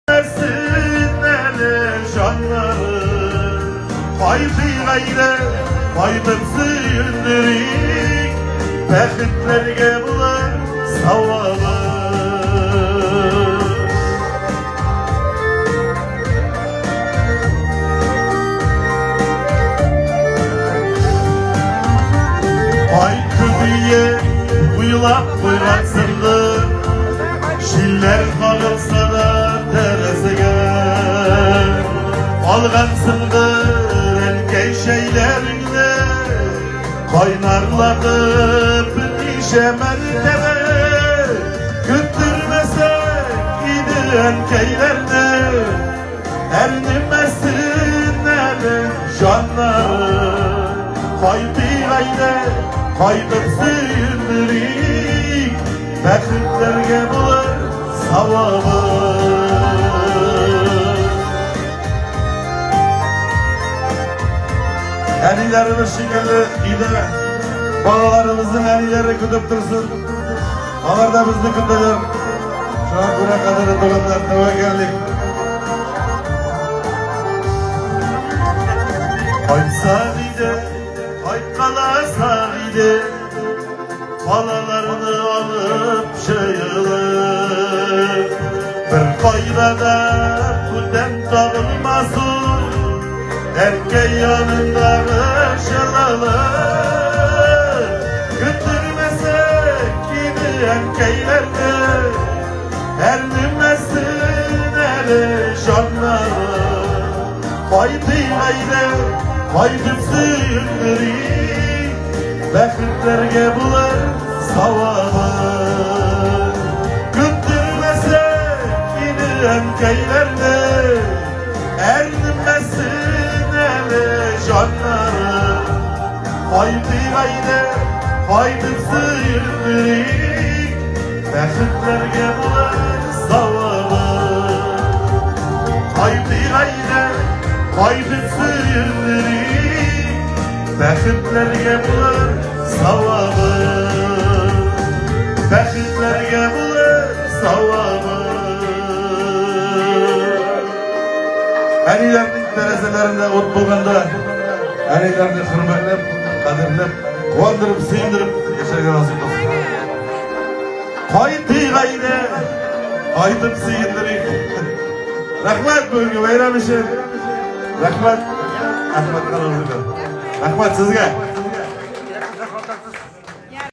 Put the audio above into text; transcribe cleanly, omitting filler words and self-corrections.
Әрнемәсен әле җаннары. Кайтыйк әйдә, кайтып сөендерик, бәхетләргә булыр савабы. Кайтты диеп уйлап куйгансыңдыр, Җилләр кагылса да тәрәзәгә. Алгансыңдыр әнкәй чәйләреңне, кайнарлатып берничә мәртәбә. Көттермәсәк иде әнкәйләрне, әрнемәсен әле җаннары. Кайтыйк әйдә, кайтып сөендерик, Бәхетләргә булыр савабы. Әниләребез шикелле өйдә балаларыбызның әниләре көтеп торсын. Алар да безне көтәләр. Шуңа күрә кадерле туганнар, тәвәккәллек. Кайтсак иде, кайткаласак иде. Балаларны алып җыелып, бер кайда да бүтән табылмас ул, әнкәй янындагы җылылык. Көттермәсәк иде әнкәйләрне, әрнемәсен әле җаннары. Кайтыйк әйдә, кайтып сөендерик, бәхетләргә булыр савабы. Көттермәсәк иде әнкәйләрне, әрнемәсен әле җаннары. Кайтыйк әйдә, кайтып сөендерик, бәхетләргә булыр савабы. Кайтыйк әйдә, кайтып сөендерик, бәхетләргә булыр савабы. Бәхетләргә булыр савабы. Әниләрнең тәрәзәләрендә ут булганда, әниләрне хөрмәтләп, кадерләп, куандырып, сөендереп яшәргә насыйп булсын. Кайтыйк әйдә, кайтып сөендерик. Рәхмәт бүгенге бәйрәм өчен. Рәхмәт, Әхмәтхан абзыйга. Рәхмәт сезгә.